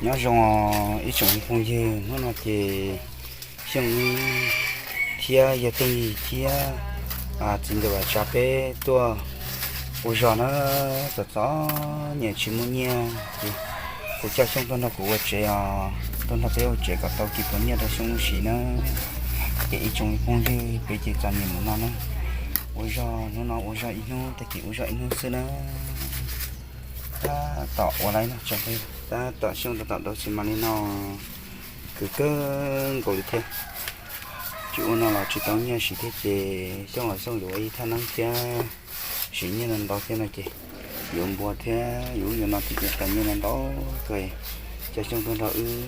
Nyob zoo ib tsoom phooj ywg, hnub no ces Xyooj thiab yawg Tooj Yig thiab txiv ntxawm Vam Tsa peb tuaj ua zog na, txom txom nyem tsis muaj nyiaj ces kuv coj Xyooj tuaj nrog kuv ua tsev os, tuaj nrog peb ua tsev kom tau kis puas nyiaj rau Xyooj lub siv na. Ces ib tsoom phooj ywg, peb ces txom nyem mus no na, ua zog hnub no ua zog ib hnub, tag kis ua zog ib hnub xwb na. Tab tom ua li no tsoom phooj ywg, tab tom Xyooj tab tom rau xis mas li no, kwv kawg nkaus li thiab. Tsis ua no los tsis tau nyiaj siv thiab ces Xyooj los Xyooj yuav ua ib thaj neeb thiab, siv nyiaj ntau ntau thiab no ces yuav npua thiab yuav ub yuav no thiab ces tau nyiaj ntau ntau kawg. Coj Xyooj tuaj nrog wb,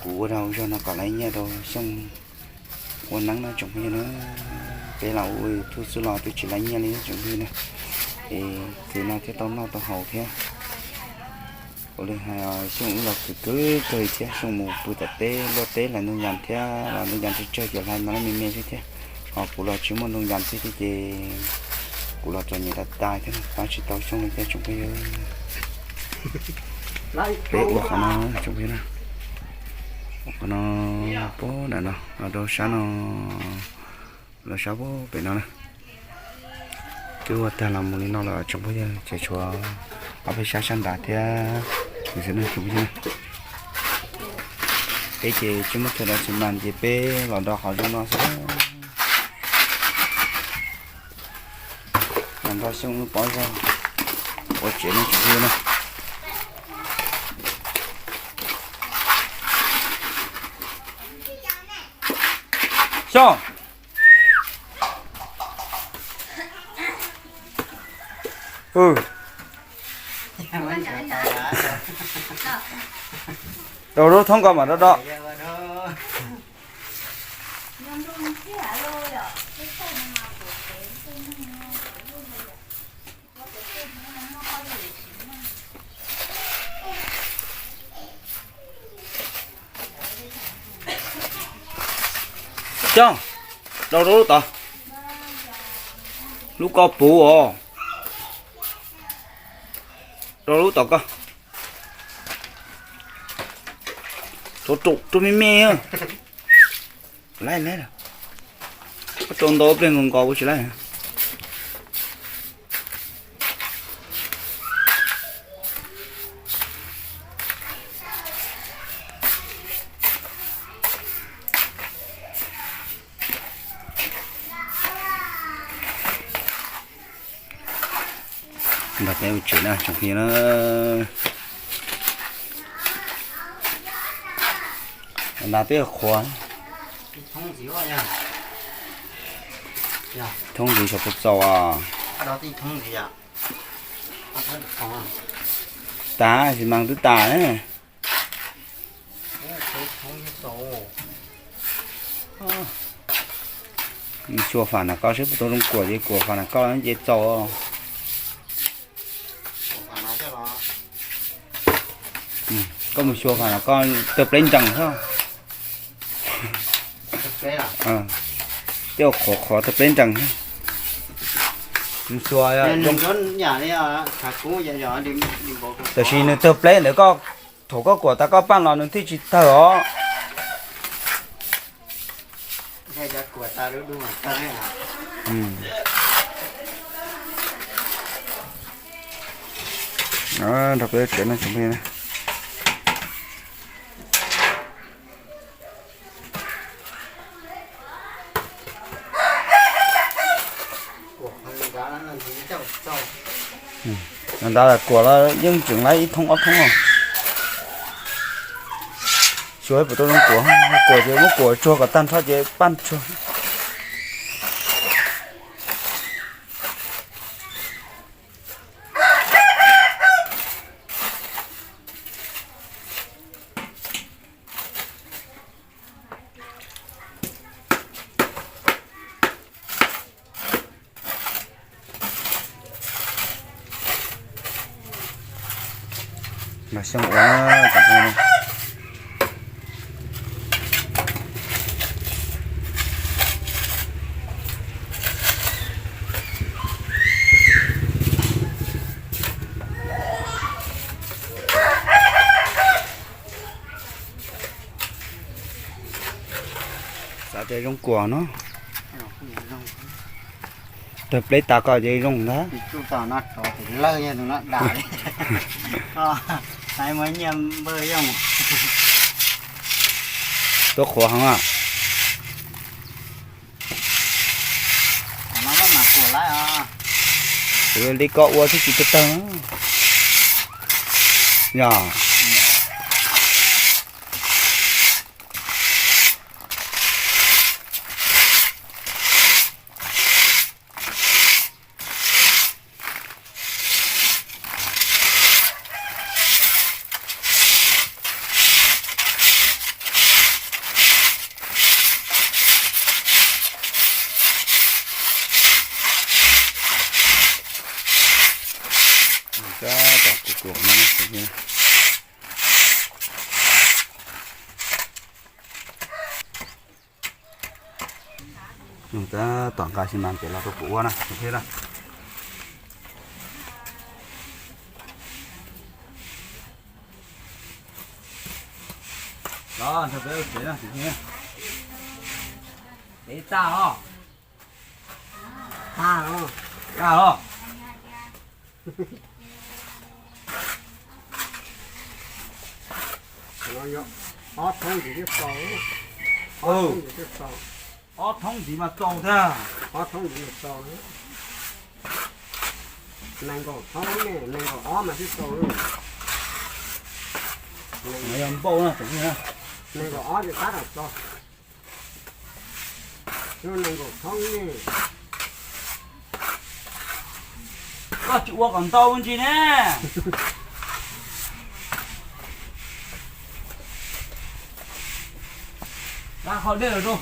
kuv ua zog no kom laiv nyiaj rau Xyooj ua neeb na tsoom phooj ywg na. Peb los ua YouTube xwb los twb tsis laiv nyiaj li tsoom phooj ywg na, es kwv no thiaj tau noj tau haus thiab. Ua li hais Xyooj wb los kwv kwv kawg thiab, Xyooj mus pw tom teb luaj teb hlais ntoo yas thiab, los ntoo yas tsawg tsawg ces hlais no me me xwb thiab. Ho kuv los tsis muaj ntoo yas thiab ces kuv los txom nyem tas tas thiab, pab tsis tau Xyooj li thiab tsoom phooj ywg. Peb ua qhov no tsoom phooj ywg na, ua qhov no, pab nram no los rau sab no, los sab pem no na. Twb ua tag los mus li no lawm tsoom phooj ywg, ces tshuav ob peb sab sab nrad thiab, xwb ne tsoom phooj ywg. Peb ces tsis muaj chaw rau xis mas ces peb los do qhov zoo no xwb. Los nrog Xyooj wb pov zog ua tsev ne tsoom phooj ywg na. Xyooj. Rau lub thoob ko mam rau do. Coj, rau rau lub tod. Lub ko puv os. Rau lub tom ko. Rau rau rau me me. Laib laib, rau ntau pliag nkaus nkaus kuv tsis laib. Nrog peb ua tsev na tsoom phooj ywg na. Nrad twb qhuav. Thoob ntxiv xyov puas txaus os. Tas, xis mas twb tas na. Mus xyuas fam nram ko seb puas tau zoo kuam, ces kuam fam nram ko ces txaus. Koj mus xyuas fam nram ko tawg pleb nrees xwb. Tej qhuav qhuav tawg pleb nrees xwb. Mus xyuas zoo. Tab sis nws tawg pleb ntawd koj, thaum koj kuam tas koj paj los nws thiaj tsis tawg os. Nrog peb tsev no tsoom phooj ywg. Nrad kuam los yeej tseem laib ib thoob ob thoob os. Xyuas puas tau zoo kuam, kuam ces muab kuam tsuag kom tag nrho ces paj tsuag. Los xyoo ua. Ces zoo kuam no. Tawg pleb tas koj ces zoo ntag. Tuaj qhuav heev a. Kuv li koj ua thiab tsis tawg tawg. Yog. Tab tom kuv kuv no. Tab tom nqa xi mas pem los rau kuv ua na. Los nrog peb ua tsev na. Peb tag os. Tag os. Ob thoob ntxiv thiaj txaus. Ob thoob ntxiv thiaj txaus. Ob thoob ntxiv mas txaus tiag. Ob thoob ntxiv mas txaus. Nees nkaum thoob ne, nees nkaum ob mas thiaj txaus. Yog npauj na, nees nkaum ob ces tab tom txaus. Nees nkaum thoob ne. Koj tsis ua kom ntau ntsis ne. Nqa qhov dej los rau.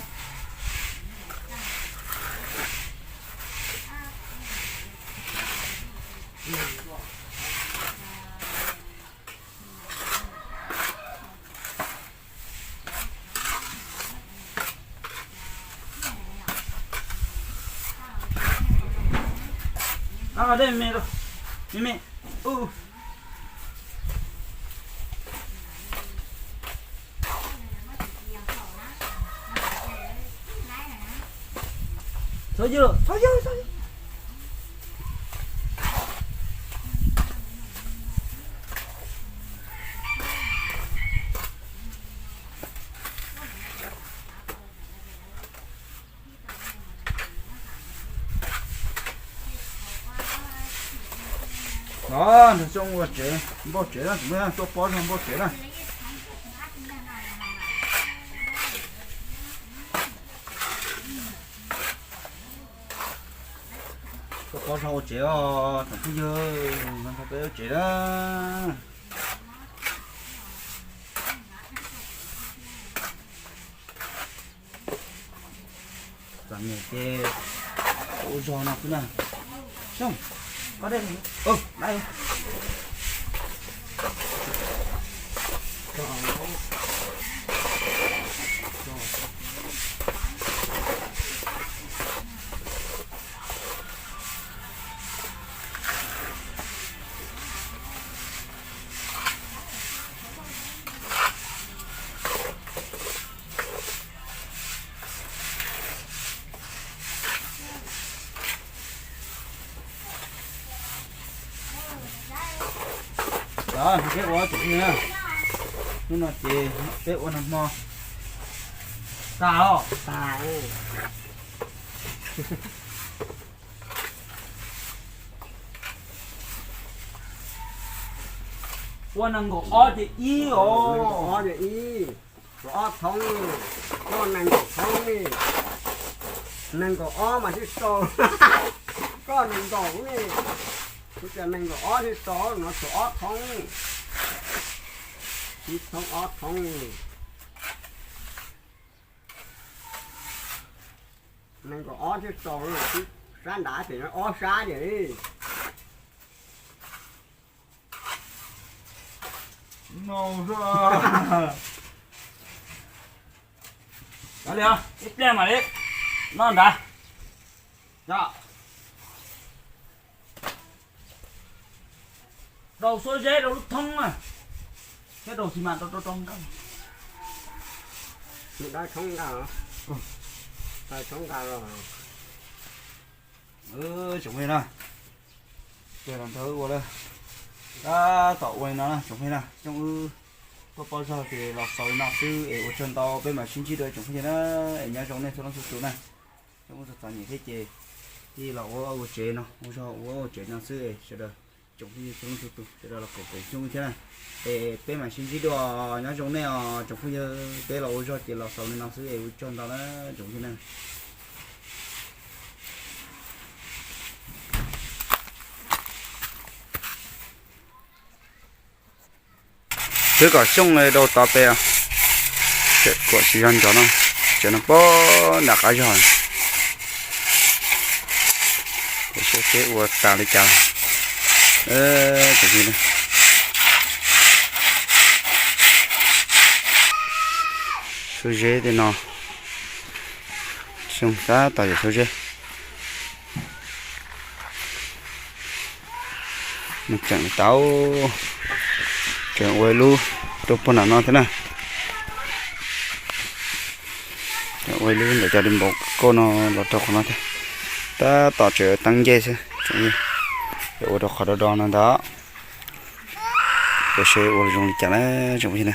Nqa qhov dej me me rau. Me me. Txhob ywg, txhob ywg, txhob ywg. Los nrog Xyooj ua tsev, npauj tsev na, kuv muab Xyooj tuaj pob zog npauj tsev na. Tuaj pob zog ua tsev os tsoom phooj ywg, nrog peb ua tsev na. Tam niam ces ua zog no xwb na. Xyooj, koj dej, lab. Peb ua tsev na, hnub no ces peb ua nag hmo. Tag os, tag. Ua nees nkaum ob ces ib os. Ob thoob, koj nees nkaum thoob ne. Nees nkaum ob mas thiaj tau. Koj nees nkaum ne, kuv tias nees nkaum ob thiaj tau, no tshuav ob thoob. Ib thoob ob thoob. Nees nkaum ob thiaj tau, sab nrad ces ob sab ces. Ib pliag mam li noj nrad. Rau xuab zeb rau lub thoob na, thiab rau xi mas rau rau rau nqaj. Tsoom phooj ywg na, ces los nrog wb ua lawm. Tab tom ua li no na tsoom phooj ywg na, xyoo wb tuaj pab zog ces los xaus li no xwb es ua tsaug ntau, peb mam sib ntsib dua tsoom phooj ywg na, es nyob zoo nej txhua leej txhua tus na. Xyoo wb txom txom nyem thiab ces thiaj los ua ua tsev no, ua zog ua ua tsev no xwb es sawv daws tsoom phooj ywg txhua leej txhua tus sawv daws los koom koom xyoo wb thiab na. Es peb mam sib ntsib dua, nyob zoo nej os tsoom phooj ywg, peb los ua zog ces los xaus li no xwb es ua tsaug ntau na tsoom phooj ywg na. Twb kom xyooj li rau tod pem, tseem kuam tsis zog nrov no, tseem no pab nram qab zog. Saib peb ua tas li cas. Saub zeb tej no, xyoo tab tom yog saub zeb. Mus tseem tau, tseem ua ib lub rau puag nram no thiab na. Tseem ua ib lub ntawm cov di npaum kauj no los rau qhov no thiab. Tab tom tseem teeb ncej xwb, ua rau qhov do do no ntag. Ua seb ua zoo li cas na tsoom phooj ywg na.